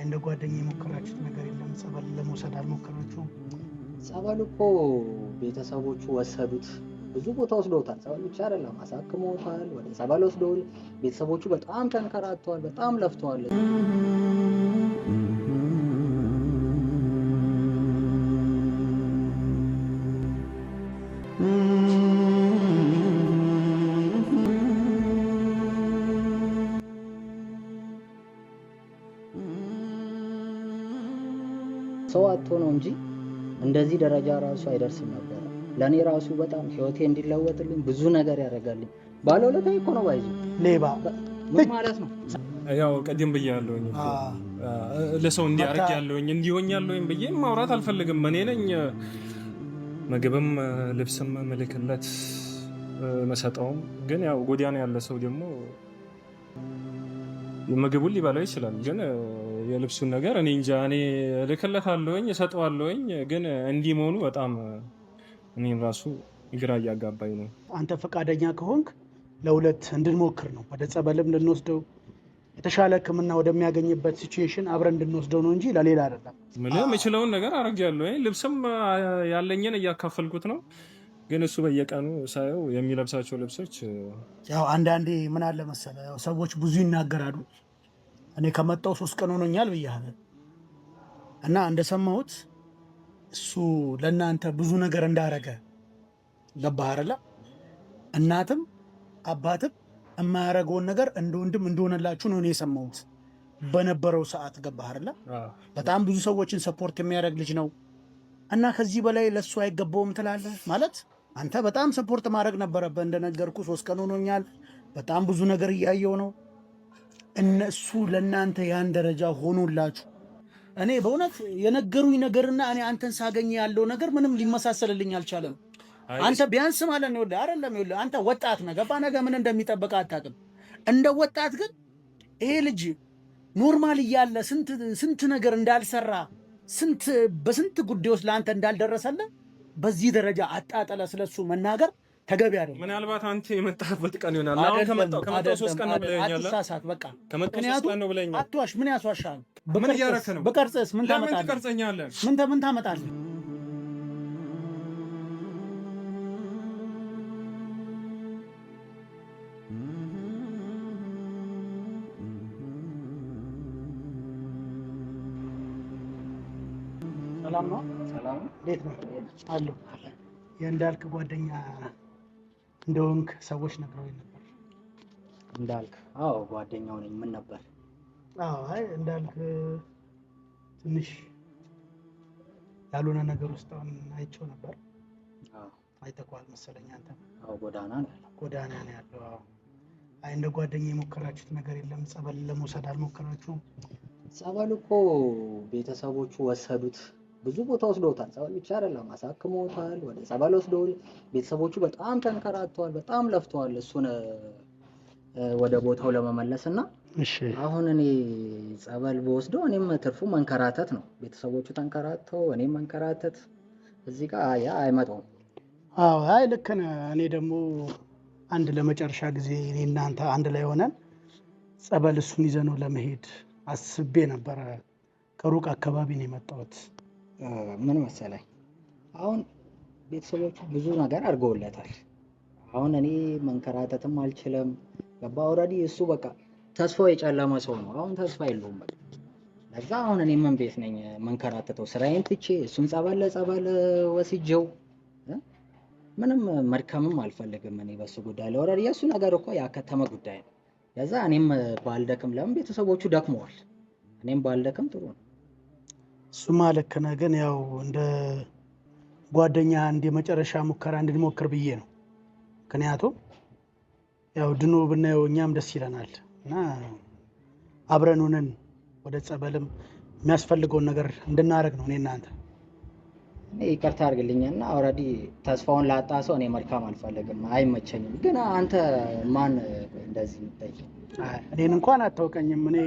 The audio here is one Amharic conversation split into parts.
እንደ ጓደኛ የሞከራችሁት ነገር የለም? ጸበል ለመውሰድ አልሞከራችሁም? ጸበል እኮ ቤተሰቦቹ ወሰዱት። ብዙ ቦታ ወስደውታል። ጸበል ብቻ አይደለም አሳክመውታል። ወደ ጸበል ወስደውል። ቤተሰቦቹ በጣም ተንከራተዋል፣ በጣም ለፍተዋል። ሰው አጥቶ ነው እንጂ እንደዚህ ደረጃ ራሱ አይደርስም ነበረ። ለእኔ ራሱ በጣም ህይወቴ እንዲለወጥልኝ ብዙ ነገር ያደርጋልኝ። ባለውለታዬ እኮ ነው። ባይዙ ሌባ ምን ማለት ነው? ያው ቀደም ብያለሁኝ እኮ ለሰው እንዲያርግ ያለሁኝ እንዲሆኝ ያለሁኝ ብዬ ማውራት አልፈልግም። እኔ ነኝ ምግብም ልብስም ምልክለት መሰጠውም። ግን ያው ጎዳና ያለ ሰው ደግሞ ምግቡን ሊበላው ይችላል። ግን የልብሱን ነገር እኔ እንጃ። እኔ እልክለታለሁኝ እሰጠዋለሁኝ። ግን እንዲህ መሆኑ በጣም እኔን ራሱ ግራ እያጋባኝ ነው። አንተ ፈቃደኛ ከሆንክ ለሁለት እንድንሞክር ነው። ወደ ጸበልም እንድንወስደው የተሻለ ሕክምና ወደሚያገኝበት situation አብረን እንድንወስደው ነው እንጂ ለሌላ አይደለም። ምንም የምችለውን ነገር አደርጋለሁ። ልብስም ያለኝን እያካፈልኩት ነው። ግን እሱ በየቀኑ ሳየው የሚለብሳቸው ልብሶች ያው አንዳንዴ ምን አለ መሰለህ፣ ያው ሰዎች ብዙ ይናገራሉ። እኔ ከመጣሁ 3 ቀን ሆኖኛል ብያለሁ እና እንደሰማሁት እሱ ለእናንተ ብዙ ነገር እንዳረገ ገባህ አይደለ? እናትም አባትም የማያደርገውን ነገር እንደ ወንድም እንደሆነላችሁ ነው እኔ የሰማሁት በነበረው ሰዓት። ገባህ አይደለ? በጣም ብዙ ሰዎችን support የሚያደርግ ልጅ ነው እና ከዚህ በላይ ለእሱ አይገባውም ትላለህ ማለት አንተ በጣም support ማድረግ ነበረብህ። እንደነገርኩ 3 ቀን ሆኖኛል። በጣም ብዙ ነገር እያየው ነው። እነሱ ለእናንተ ያን ደረጃ ሆኖላችሁ እኔ በእውነት የነገሩኝ ነገርና እኔ አንተን ሳገኝ ያለው ነገር ምንም ሊመሳሰልልኝ አልቻለም። አንተ ቢያንስ ማለት ነው አይደለም፣ ይኸውልህ አንተ ወጣት ነህ፣ ገባህ? ነገ ምን እንደሚጠብቅህ አታውቅም። እንደ ወጣት ግን ይሄ ልጅ normal እያለ ስንት ስንት ነገር እንዳልሰራ ስንት በስንት ጉዳዮች ውስጥ ለአንተ እንዳልደረሰልህ በዚህ ደረጃ አጣጠለ ስለሱ መናገር ተገቢ አይደለም። ምናልባት አንተ የመጣህበት ቀን ይሆናል። አሁን ከመጣሁ 3 ቀን ነው ብለኸኛል። አትሳሳት፣ በቃ ከመጣሁ 3 ምክንያቱም ቀን ነው ብለኸኛል። አትዋሽ። ምን ያስዋሻል? ምን እያደረክ ነው? ብቀርጽስ ምን ለምን ታመጣለህ? ትቀርጸኛለህ? ምን ታመጣለህ? ሰላም ነው? ሰላም ነው? እንዴት ነው? አለሁ። የእንዳልክ ጓደኛ እንደሆንክ ሰዎች ነግረውኝ ነበር። እንዳልክ? አዎ ጓደኛው ነኝ። ምን ነበር? አዎ፣ አይ እንዳልክ ትንሽ ያልሆነ ነገር ውስጥ አሁን አይቼው ነበር። አይተኸዋል መሰለኝ አንተ። አዎ ጎዳና ነው ያለው። ጎዳና ነው ያለው። አዎ። አይ እንደ ጓደኛ የሞከራችሁት ነገር የለም? ጸበል ለመውሰድ አልሞከራችሁም? ጸበል እኮ ቤተሰቦቹ ወሰዱት። ብዙ ቦታ ወስደውታል። ጸበል ብቻ አይደለም አሳክመውታል። ወደ ጸበል ወስደውል። ቤተሰቦቹ በጣም ተንከራተዋል፣ በጣም ለፍተዋል እሱን ወደ ቦታው ለመመለስ እና አሁን እኔ ጸበል በወስደው እኔም ትርፉ መንከራተት ነው። ቤተሰቦቹ ተንከራተው እኔም መንከራተት፣ እዚህ ጋር ያ አይመጣውም። አዎ፣ አይ ልክ ነህ። እኔ ደግሞ አንድ ለመጨረሻ ጊዜ እኔ እናንተ አንድ ላይ ሆነን ጸበል እሱን ይዘነው ለመሄድ አስቤ ነበረ። ከሩቅ አካባቢ ነው የመጣሁት። ምን መሰለኝ አሁን ቤተሰቦቹ ብዙ ነገር አድርገውለታል። አሁን እኔ መንከራተትም አልችልም። ገባ? already እሱ በቃ ተስፋው የጨለመ ሰው ነው። አሁን ተስፋ የለውም በቃ። ለዛ አሁን እኔ ምን ቤት ነኝ መንከራተተው? ስራዬን ትቼ እሱን ጸበል ለጸበል ወስጄው ምንም መድከምም አልፈልግም። እኔ በሱ ጉዳይ ላይ already የእሱ ነገር እኮ ያከተመ ጉዳይ ነው። ለዛ እኔም ባልደክም፣ ለምን ቤተሰቦቹ ደክመዋል። እኔም ባልደክም ጥሩ ነው። እሱማ ልክ ነህ። ግን ያው እንደ ጓደኛ አንድ የመጨረሻ ሙከራ እንድንሞክር ብዬ ነው። ምክንያቱም ያው ድኖ ብናየው እኛም ደስ ይለናል እና አብረን ሆነን ወደ ጸበልም የሚያስፈልገውን ነገር እንድናደርግ ነው እኔ እናንተ። እኔ ይቅርታ አድርግልኝና already ተስፋውን ላጣ ሰው እኔ መልካም አልፈልግም፣ አይመቸኝም። ግን አንተ ማን እንደዚህ የምትጠይቅ? እኔን እንኳን አታውቀኝም። እኔ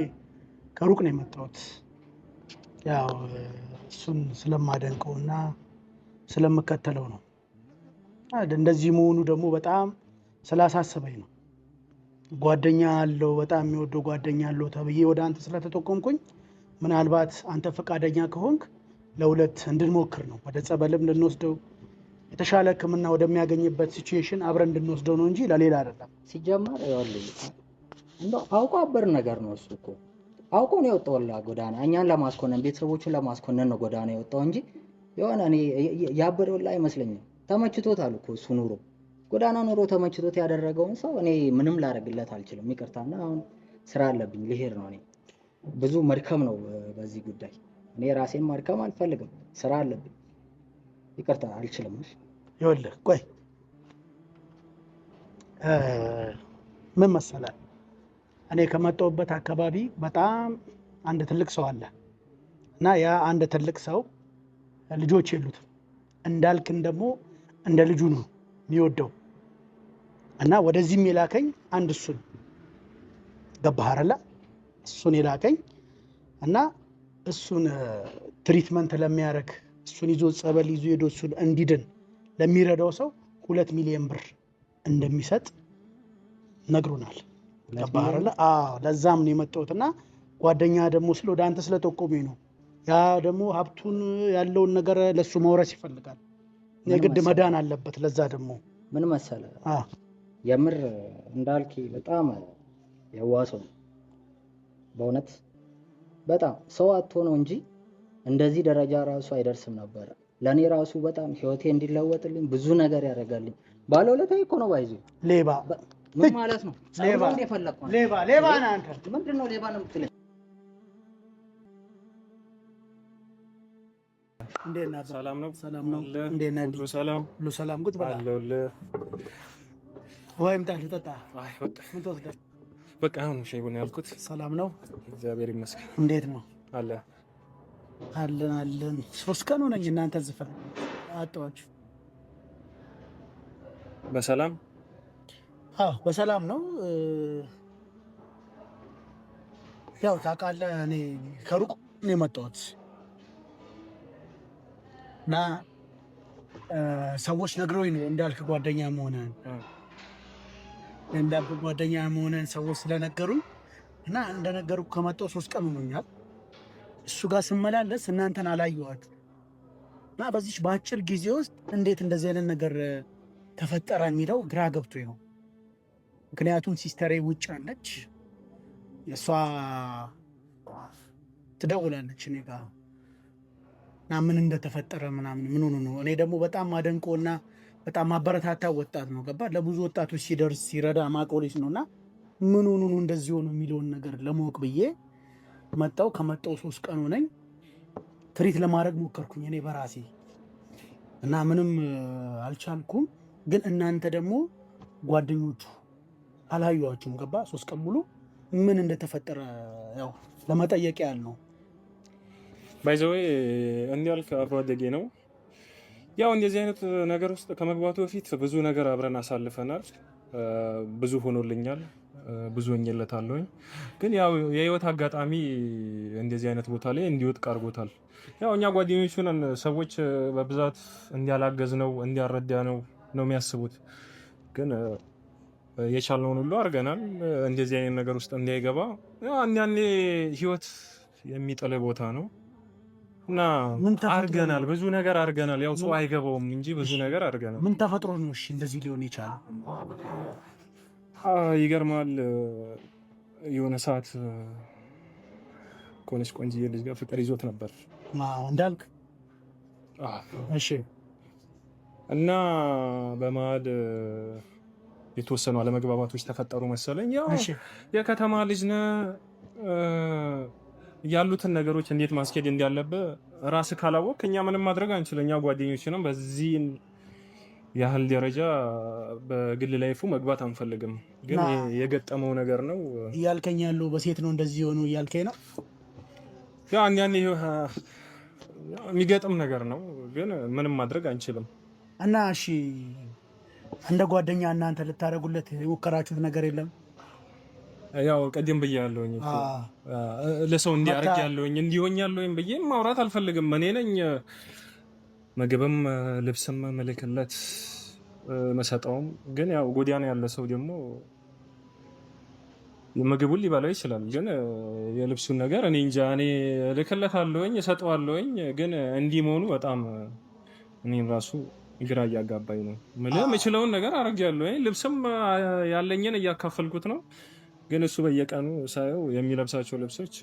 ከሩቅ ነው የመጣሁት። ያው እሱን ስለማደንቀው እና ስለምከተለው ነው። እንደዚህ መሆኑ ደግሞ በጣም ስላሳሰበኝ ነው። ጓደኛ አለው፣ በጣም የሚወደው ጓደኛ አለው ተብዬ ወደ አንተ ስለተጠቆምኩኝ ምናልባት አንተ ፈቃደኛ ከሆንክ ለሁለት እንድንሞክር ነው። ወደ ጸበልም እንድንወስደው የተሻለ ሕክምና ወደሚያገኝበት situation አብረን እንድንወስደው ነው እንጂ ለሌላ አይደለም። ሲጀመር ይኸውልህ እንደው አውቆ አበር ነገር ነው እሱ እኮ አውቆ ነው የወጣው ጎዳና፣ እኛን ለማስኮነን ቤተሰቦቹን ለማስኮነን ነው ጎዳና የወጣው እንጂ የሆነ እኔ ያበደው ላይ አይመስለኝም። ተመችቶታል እኮ እሱ ኑሮ ጎዳና ኑሮ ተመችቶት ያደረገውን ሰው እኔ ምንም ላደርግለት አልችልም። ይቅርታና አሁን ስራ አለብኝ ልሄድ ነው። እኔ ብዙ መድከም ነው በዚህ ጉዳይ እኔ ራሴን ማድከም አልፈልግም። ስራ አለብኝ። ይቅርታ አልችልም። ይኸውልህ ቆይ ምን መሰለህ፣ እኔ ከመጣሁበት አካባቢ በጣም አንድ ትልቅ ሰው አለ እና ያ አንድ ትልቅ ሰው ልጆች የሉትም። እንዳልክን ደግሞ እንደ ልጁ ነው የሚወደው እና ወደዚህም የላከኝ አንድ እሱን ገባህ አይደለ? እሱን የላከኝ እና እሱን treatment ለሚያደርግ እሱን ይዞ ጸበል ይዞ ሄዶ እሱን እንዲድን ለሚረዳው ሰው 2 ሚሊዮን ብር እንደሚሰጥ ነግሮናል። ገባህ አይደለ? አዎ፣ ለዛም ነው የመጣሁት እና ጓደኛ ደግሞ ስለ ወደ አንተ ስለጠቆመኝ ነው። ያ ደግሞ ሀብቱን ያለውን ነገር ለእሱ መውረስ ይፈልጋል። የግድ መዳን አለበት። ለዛ ደግሞ ምን መሰለህ፣ የምር እንዳልክ በጣም የዋህ ሰው ነው በእውነት በጣም ሰው አጥቶ ነው እንጂ እንደዚህ ደረጃ ራሱ አይደርስም ነበረ። ለእኔ ራሱ በጣም ህይወቴ እንዲለወጥልኝ ብዙ ነገር ያደርጋልኝ። ባለውለታዬ እኮ ነው። ባይዙ ሌባ ምን ማለት ነው? ሌባ ሌባ ሌባ ነህ አንተ። ምንድን ነው ሌባ ነው የምትለኝ? እንዴት ነህ? ሰላም ነው። ሰላም ነው። እንዴት ነህ? ሁሉ ሰላም፣ ሁሉ ሰላም። ቁጭ በል አለሁልህ። ወይ ምጣ ልጠጣ። አይ በቃ ምን ትወስዳለህ? በቃ አሁን ሻይ ቡና ያልኩት። ሰላም ነው፣ እግዚአብሔር ይመስገን። እንዴት ነው? አለ አለን አለን። 3 ቀን ሆነኝ እናንተ ዝፈን አጣኋችሁ። በሰላም አዎ በሰላም ነው። ያው ታውቃለህ፣ እኔ ከሩቅ ነው የመጣሁት እና ሰዎች ነግረውኝ ነው እንዳልክ ጓደኛ መሆንህን እንዳልክ ጓደኛ መሆንህን ሰዎች ስለነገሩኝ እና እንደነገሩ ከመጣሁ 3 ቀን ሆኖኛል። እሱ ጋር ስመላለስ እናንተን አላየኋትም እና በዚች በአጭር ጊዜ ውስጥ እንዴት እንደዚህ አይነት ነገር ተፈጠረ የሚለው ግራ ገብቶኝ ነው። ምክንያቱም sister ኤ ውጭ አለች፣ እሷ ትደውላለች እኔ ጋር እና ምን እንደተፈጠረ ምናምን ምን ሆኖ ነው። እኔ ደግሞ በጣም ማደንቆ እና በጣም ማበረታታ ወጣት ነው። ገባ ለብዙ ወጣቶች ሲደርስ ሲረዳ ማቆሌስ ነው እና ምን ሆኖ ነው እንደዚህ ሆኖ የሚለውን ነገር ለማወቅ ብዬ መጣው። ከመጣው 3 ቀን ሆነኝ። treat ለማድረግ ሞከርኩኝ እኔ በራሴ እና ምንም አልቻልኩም። ግን እናንተ ደግሞ ጓደኞቹ አላዩዋችሁም። ገባ 3 ቀን ሙሉ ምን እንደተፈጠረ ያው ለመጠየቅ ያህል ነው። By the way እንዲያልክ አብሮ አደጌ ነው። ያው እንደዚህ አይነት ነገር ውስጥ ከመግባቱ በፊት ብዙ ነገር አብረን አሳልፈናል። ብዙ ሆኖልኛል፣ ብዙ ሆኜለታለሁኝ። ግን ያው የህይወት አጋጣሚ እንደዚህ አይነት ቦታ ላይ እንዲወድቅ አድርጎታል። ያው እኛ ጓደኞቹ ነን። ሰዎች በብዛት እንዲያላገዝ ነው እንዲያረዳ ነው ነው የሚያስቡት። ግን የቻልነውን ሁሉ አድርገናል። እንደዚህ አይነት ነገር ውስጥ እንዳይገባ አንዳንዴ ህይወት የሚጥል ቦታ ነው እና አድርገናል፣ ብዙ ነገር አድርገናል። ያው ሰው አይገባውም እንጂ ብዙ ነገር አድርገናል። ምን ተፈጥሮ ነው እሺ እንደዚህ ሊሆን የቻለው? ይገርማል። የሆነ ሰዓት ከሆነች ቆንጅዬ ልጅ ጋር ፍቅር ይዞት ነበር እንዳልክ። እሺ። እና በመሀል የተወሰኑ አለመግባባቶች ተፈጠሩ መሰለኝ። ያው የከተማ ልጅ ነህ፣ ያሉትን ነገሮች እንዴት ማስኬድ እንዳለብህ ራስህ ካላወቅ እኛ ምንም ማድረግ አንችልም። እኛ ጓደኞችንም በዚህ ያህል ደረጃ በግል life ኡ መግባት አንፈልግም። ግን የገጠመው ነገር ነው እያልከኝ ያለው በሴት ነው እንደዚህ የሆኑ እያልከኝ ነው? ያኔ የሚገጥም ነገር ነው፣ ግን ምንም ማድረግ አንችልም። እና እሺ እንደ ጓደኛ እናንተ ልታደርጉለት የሞከራችሁት ነገር የለም? ያው ቀደም ብያለሁኝ እኮ ለሰው እንዲህ አድርጌያለሁኝ እንዲህ ሆኛለሁኝ ብዬ ማውራት አልፈልግም። እኔ ነኝ ምግብም ልብስም ምልክለት መሰጠውም። ግን ያው ጎዳና ያለ ሰው ደግሞ ምግቡን ሊበላው ይችላል። ግን የልብሱን ነገር እኔ እንጃ። እኔ እልክለታለሁኝ እሰጠዋለሁኝ። ግን እንዲህ መሆኑ በጣም እኔን ራሱ ግራ እያጋባኝ ነው። የምችለውን ነገር አድርጌያለሁኝ። ልብስም ያለኝን እያካፈልኩት ነው። ግን እሱ በየቀኑ ሳየው የሚለብሳቸው ልብሶች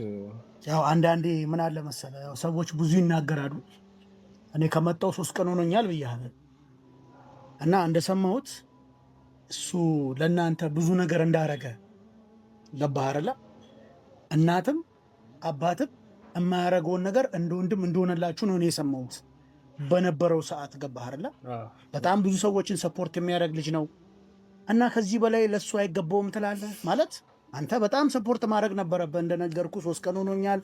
ያው አንዳንዴ ምን አለ መሰለህ፣ ያው ሰዎች ብዙ ይናገራሉ። እኔ ከመጣሁ 3 ቀን ሆኖኛል ብያለሁ እና እንደሰማሁት እሱ ለእናንተ ብዙ ነገር እንዳረገ፣ ገባህ አይደለ? እናትም አባትም የማያደርገውን ነገር እንደ ወንድም እንደሆነላችሁ ነው እኔ የሰማሁት በነበረው ሰዓት። ገባህ አይደለ? በጣም ብዙ ሰዎችን support የሚያደርግ ልጅ ነው እና ከዚህ በላይ ለእሱ አይገባውም ትላለህ ማለት አንተ በጣም support ማድረግ ነበረብህ። እንደነገርኩ 3 ቀን ሆኖኛል።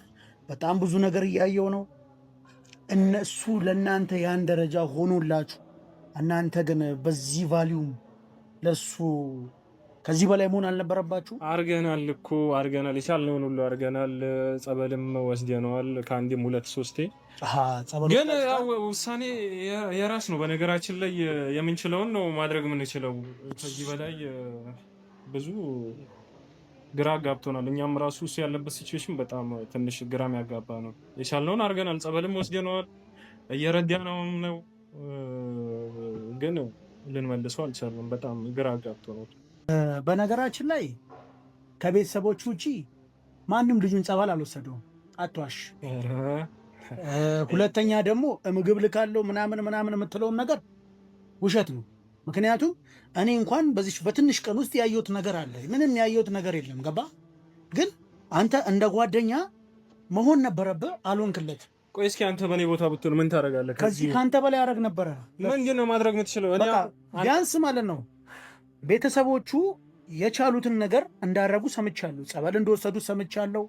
በጣም ብዙ ነገር እያየው ነው። እነሱ ለእናንተ ያን ደረጃ ሆኖላችሁ እናንተ ግን በዚህ value ም ለሱ ከዚህ በላይ መሆን አልነበረባችሁ? አርገናል እኮ አርገናል፣ የቻልነውን ሁሉ አርገናል። ጸበልም ወስደነዋል ከአንድም ሁለት ሶስቴ። ግን ያው ውሳኔ የራስ ነው። በነገራችን ላይ የምንችለውን ነው ማድረግ የምንችለው። ከዚህ በላይ ብዙ ግራ ጋብቶናል። እኛም ራሱ እሱ ያለበት situation በጣም ትንሽ ግራ የሚያጋባ ነው። የቻልነውን አድርገናል። ጸበልም ወስደነዋል፣ እየረዳነውም ነው። ግን ልንመልሰው አልቻልንም። በጣም ግራ ጋብቶ ነው። በነገራችን ላይ ከቤተሰቦቹ ውጪ ማንም ልጁን ጸበል አልወሰደውም። አትዋሽ። ሁለተኛ ደግሞ ምግብ ልካለው ምናምን ምናምን የምትለውም ነገር ውሸት ነው። ምክንያቱም እኔ እንኳን በዚህ በትንሽ ቀን ውስጥ ያየሁት ነገር አለ። ምንም ያየሁት ነገር የለም። ገባ? ግን አንተ እንደ ጓደኛ መሆን ነበረብህ፣ አልሆንክለት። ቆይ እስኪ አንተ በእኔ ቦታ ብትሆን ምን ታደርጋለህ? ከዚህ ከአንተ በላይ አደረግ ነበረ። ምንድን ነው ማድረግ የምትችለው? ቢያንስ ማለት ነው ቤተሰቦቹ የቻሉትን ነገር እንዳደረጉ ሰምቻለሁ። ጸበል እንደወሰዱት ሰምቻለሁ።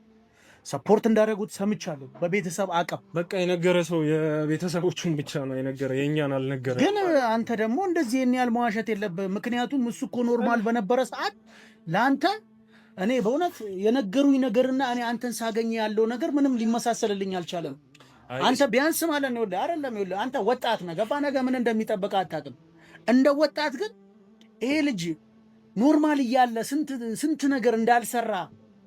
support እንዳደረጉት ሰምቻለሁ። በቤተሰብ አቅም በቃ የነገረ ሰው የቤተሰቦቹን ብቻ ነው የነገረ፣ የእኛን አልነገረ። ግን አንተ ደግሞ እንደዚህ ይህን ያህል መዋሸት የለብህም። ምክንያቱም እሱ እኮ normal በነበረ ሰዓት ለአንተ እኔ በእውነት የነገሩኝ ነገርና እኔ አንተን ሳገኝ ያለው ነገር ምንም ሊመሳሰልልኝ አልቻለም። አንተ ቢያንስ ማለት ነው አይደለም፣ ይኸውልህ አንተ ወጣት ነህ፣ ገባ? ነገ ምን እንደሚጠብቅ አታውቅም። እንደ ወጣት ግን ይሄ ልጅ normal እያለ ስንት ስንት ነገር እንዳልሰራ፣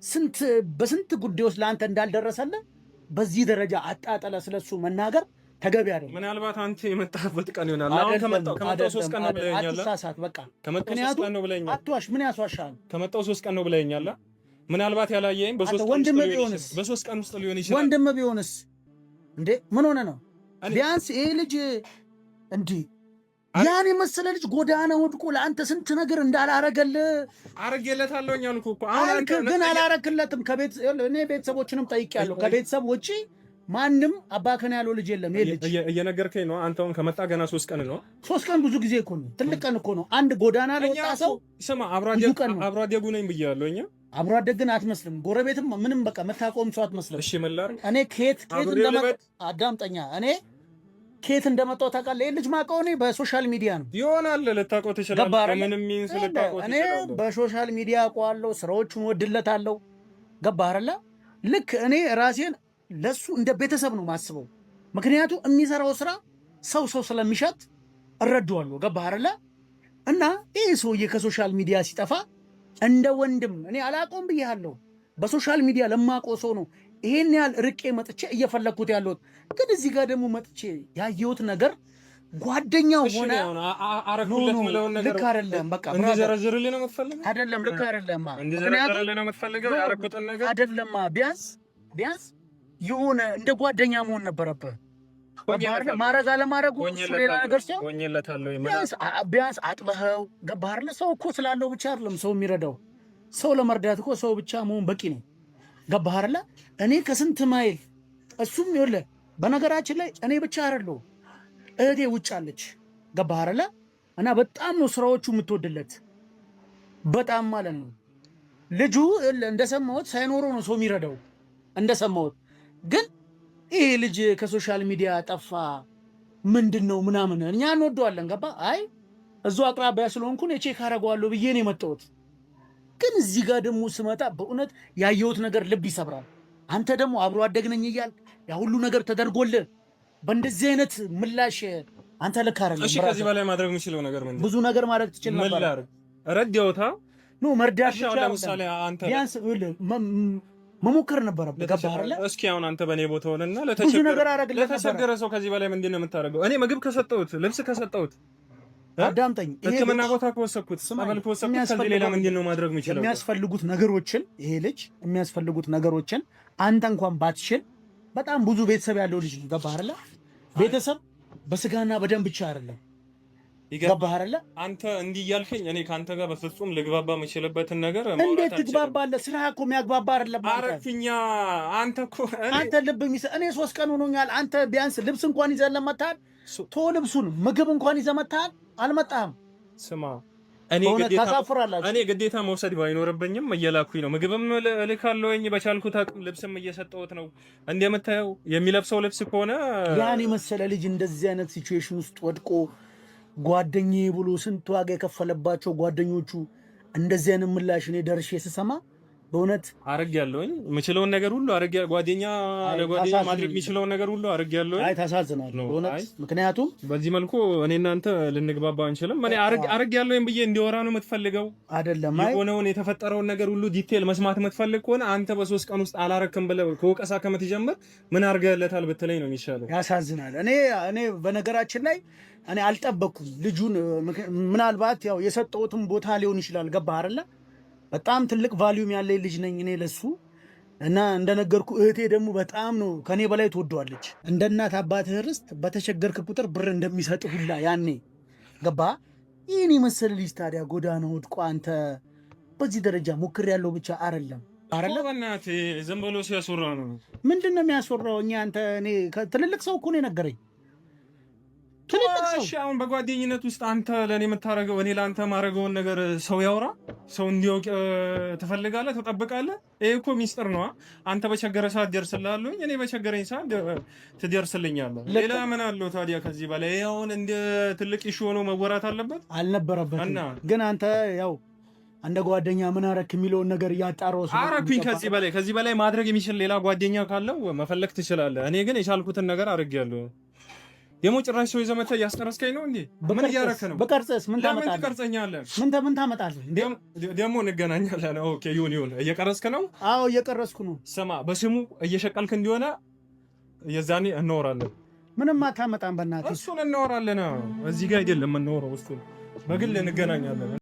ስንት በስንት ጉዳይ ውስጥ ለአንተ እንዳልደረሰልህ በዚህ ደረጃ አጣጠለ ስለሱ መናገር ተገቢ አይደለም። ምናልባት አንተ የመጣህበት ቀን ይሆናል። አሁን ከመጣሁ 3 ቀን ነው ብለኸኛል። አትሳሳት በቃ። ከመጣሁ 3 ቀን ነው ብለኸኛል። አትዋሽ። ምን ያስዋሻል? ከመጣሁ 3 ቀን ነው ብለኸኛል። ምናልባት ያላየኸኝ በ3 ቀን ውስጥ ሊሆን ይችላል። ወንድም ቢሆንስ እንዴ ምን ሆነ ነው? ቢያንስ ይሄ ልጅ እንዲህ ያን የመሰለ ልጅ ጎዳና ወድቆ ለአንተ ስንት ነገር እንዳላረገልህ አረጌለታለሁ አልኩህ እኮ። አልክ፣ ግን አላረክለትም። ከቤት እኔ ቤተሰቦችንም ጠይቄያለሁ። ከቤተሰብ ውጪ ማንም አባከን ያለው ልጅ የለም። ይሄ ልጅ እየነገርከኝ ነው። አንተ አሁን ከመጣ ገና 3 ቀን ነው። 3 ቀን ብዙ ጊዜ እኮ ነው። ትልቅ ቀን እኮ ነው። አንድ ጎዳና ለወጣ ሰው ስማ፣ አብሮ አደጉ ነኝ ብያለሁ። እኛ አብሮ አደግ ግን አትመስልም። ጎረቤትም ምንም በቃ መታቆም ሰው አትመስልም። እሺ ምን ላድርግ እኔ ከየት ከየት እንደመጣ አዳምጠኛ። እኔ ከየት እንደመጣሁ ታውቃለህ? ይሄን ልጅ ማውቀው እኔ በ social media ነው። ይሆናል ልታውቀው ትችላለህ። ምንም means ልታውቀው እኔ በ social media አውቀዋለሁ፣ ስራዎቹን ወድለታለሁ። ገባህ አይደለ? ልክ እኔ ራሴን ለሱ እንደ ቤተሰብ ነው ማስበው። ምክንያቱም የሚሰራው ስራ ሰው ሰው ስለሚሸጥ እረዳዋለሁ። ገባህ አይደለ? እና ይህ ሰውዬ ከ social media ሲጠፋ እንደ ወንድም እኔ አላውቀውም ብያለሁ። በ social media ለማውቀው ሰው ነው ይሄን ያህል ርቄ መጥቼ እየፈለግኩት ያለሁት። ግን እዚህ ጋር ደግሞ መጥቼ ያየሁት ነገር ጓደኛው ሆነ ልክ አይደለም። በቃ እንዲዘረዝርልህ ነው የምትፈልገው? አይደለም፣ ልክ አይደለም። እንዲዘረዝርልህ ነው የምትፈልገው? ያረኩትን ነገር አይደለማ። ቢያንስ ቢያንስ የሆነ እንደ ጓደኛ መሆን ነበረብህ። ማረግ አለማድረጉ እሱ ሌላ ነገር ሲሆን ቢያንስ አጥበኸው፣ ገባህ አይደለ? ሰው እኮ ስላለው ብቻ አይደለም ሰው የሚረዳው። ሰው ለመርዳት እኮ ሰው ብቻ መሆን በቂ ነው። ገባህ አይደለ? እኔ ከስንት ማይል እሱም ይኸውልህ፣ በነገራችን ላይ እኔ ብቻ አይደለሁም፣ እህቴ ውጭ አለች። ገባህ አይደለ? እና በጣም ነው ስራዎቹ የምትወድለት በጣም ማለት ነው። ልጁ እንደሰማሁት ሳይኖረው ነው ሰው የሚረዳው እንደሰማሁት። ግን ይሄ ልጅ ከ social media ጠፋ ምንድን ነው ምናምን፣ እኛ እንወደዋለን። ገባ? አይ እዚሁ አቅራቢያ ስለሆንኩን የ check አደርገዋለሁ ብዬ ነው የመጣሁት። ግን እዚህ ጋር ደግሞ ስመጣ በእውነት ያየሁት ነገር ልብ ይሰብራል። አንተ ደግሞ አብሮ አደግነኝ እያል ያ ሁሉ ነገር ተደርጎልህ በእንደዚህ አይነት ምላሽ አንተ ልክ አይደለም። እሺ፣ ከዚህ በላይ ማድረግ የምችለው ነገር ምንድን ነው? ብዙ ነገር ማድረግ ትችል ምን ነበር። ላድርግ? ረዳሁታ። No፣ መርዳት እሺ፣ ብቻ አሁን አይደለም። ለምሳሌ አንተ ቢያንስ ይኸውልህ መሞከር ነበረብህ። ገባህ አይደለ? እስኪ አሁን አንተ በእኔ ቦታ ሆነና ብዙ ነገር አደረግልህ ነበረ። ለተቸገረ ሰው ከዚህ በላይ ምንድን ነው የምታደርገው? እኔ ምግብ ከሰጠሁት፣ ልብስ ከሰጠሁት፣ አዳምጠኝ። ይሄ ሕክምና ልጅ ቦታ ከወሰድኩት፣ ስማኝ፣ ጸበል ከወሰድኩት ከዚህ ሌላ ምንድን ነው ማድረግ የምችለው? የሚያስፈልጉት ነገሮችን ይሄ ልጅ የሚያስፈልጉት ነገሮችን አንተ እንኳን ባትችል በጣም ብዙ ቤተሰብ ያለው ልጅ ነው። ገባህ አይደለ? ቤተሰብ በስጋና በደም ብቻ አይደለም። ገባህ አይደለ? አንተ እንዲህ እያልከኝ እኔ ከአንተ ጋር በፍጹም ልግባባ የምችልበትን ነገር ማውራት እንዴት አልችልም። ትግባባለህ? ስራ እኮ የሚያግባባ አይደለም። አንተ አረፍኛ አንተ እኮ እኔ አንተ ልብ የሚሰ እኔ 3 ቀን ሆኖኛል። አንተ ቢያንስ ልብስ እንኳን ይዘህ ለመጥተሃል። ቶ ልብሱን ምግብ እንኳን ይዘህ መጥተሃል። አልመጣህም። ስማ እኔ በእውነት ግዴታ ታሳፍራላችሁ። እኔ ግዴታ መውሰድ ባይኖርብኝም እየላኩኝ ነው። ምግብም እልካለሁኝ በቻልኩት አቅም፣ ልብስም እየሰጠሁት ነው። እንደምታየው የሚለብሰው ልብስ ከሆነ ያን የመሰለ ልጅ እንደዚህ አይነት situation ውስጥ ወድቆ ጓደኛዬ ብሎ ስንት ዋጋ የከፈለባቸው ጓደኞቹ እንደዚህ አይነት ምላሽ እኔ ደርሼ ስሰማ በእውነት አረግ ያለውኝ የምችለውን ነገር ሁሉ አረግ፣ ጓደኛ አይ፣ ለጓደኛ ታሳዝን ማድረግ የሚችለውን ነገር ሁሉ አረግ ያለውኝ። አይ ታሳዝናል ነው። በእውነት። አይ። ምክንያቱም በዚህ መልኩ እኔ እናንተ ልንግባባ አንችልም። እኔ አረግ ያለውኝ ብዬ እንዲወራ ነው የምትፈልገው? አይደለም፣ አይ የሆነውን የተፈጠረውን ነገር ሁሉ detail መስማት የምትፈልግ ከሆነ አንተ በ3 ቀን ውስጥ አላረክም ብለህ ከወቀሳ ከምትጀምር ምን አድርገህለታል ብትለኝ ነው የሚሻለው። ያሳዝናል። እኔ በነገራችን ላይ እኔ አልጠበቅኩም ልጁን። ምናልባት ያው የሰጠሁትም ቦታ ሊሆን ይችላል። ገባህ አይደለ? በጣም ትልቅ value ም ያለኝ ልጅ ነኝ እኔ ለሱ እና እንደነገርኩ እህቴ ደግሞ በጣም ነው ከኔ በላይ ትወደዋለች። እንደ እናት አባትህ ርስት በተቸገርክ ቁጥር ብር እንደሚሰጥ ሁላ ያኔ ገባህ። ይህን የመሰለ ልጅ ታዲያ ጎዳና ወድቆ አንተ በዚህ ደረጃ ሞክሬያለሁ ብቻ አይደለም አይደለም። በእናትህ ዝም ብሎ ሲያስወራ ነው። ምንድን ነው የሚያስወራው? እኛ አንተ እኔ ትልልቅ ሰው እኮ ነው የነገረኝ። ትልልቅ ሰው። እሺ አሁን በጓደኝነት ውስጥ አንተ ለእኔ የምታደርገው እኔ ለአንተ የማደርገውን ነገር ሰው ያውራ፣ ሰው እንዲያውቅ ትፈልጋለህ፣ ትጠብቃለህ። ይሄ እኮ ሚስጥር ነዋ። አንተ በቸገረ ሰዓት ደርስልሃለሁኝ፣ እኔ በቸገረኝ ሰዓት ትደርስልኛለህ። ልክ ሌላ ምን አለው ታዲያ ከዚህ በላይ? ይሄ አሁን እንደ ትልቅ issue ሆኖ መወራት አለበት? አልነበረበትም። እና? ግን አንተ ያው እንደ ጓደኛ ምን አረክ የሚለውን ነገር እያጣራሁ ስለሆነ አረኩኝ። ከዚህ በላይ ማድረግ የሚችል ሌላ ጓደኛ ካለው መፈለግ ትችላለህ። እኔ ግን የቻልኩትን ነገር አድርጌያለሁ። ደግሞ ጭራሽ ሰው ይዘህ መተህ እያስቀረስከኝ ነው እንዴ? ምን እያረክ ነው? በቀርጽስ ምን ለምን ታመጣለህ? ትቀርጸኛለህ? ምን ታመጣለህ እንዴ? ደግሞ እንገናኛለን። Okay፣ ይሁን ይሁን። እየቀረስክ ነው? አዎ እየቀረስኩ ነው። ስማ፣ በስሙ እየሸቀልክ እንዲሆነ የዛኔ እናወራለን። ምንም አታመጣም በእናትህ። እሱን እናወራለን። እዚህ ጋር አይደለም የምናወራው፣ እሱን በግል እንገናኛለን።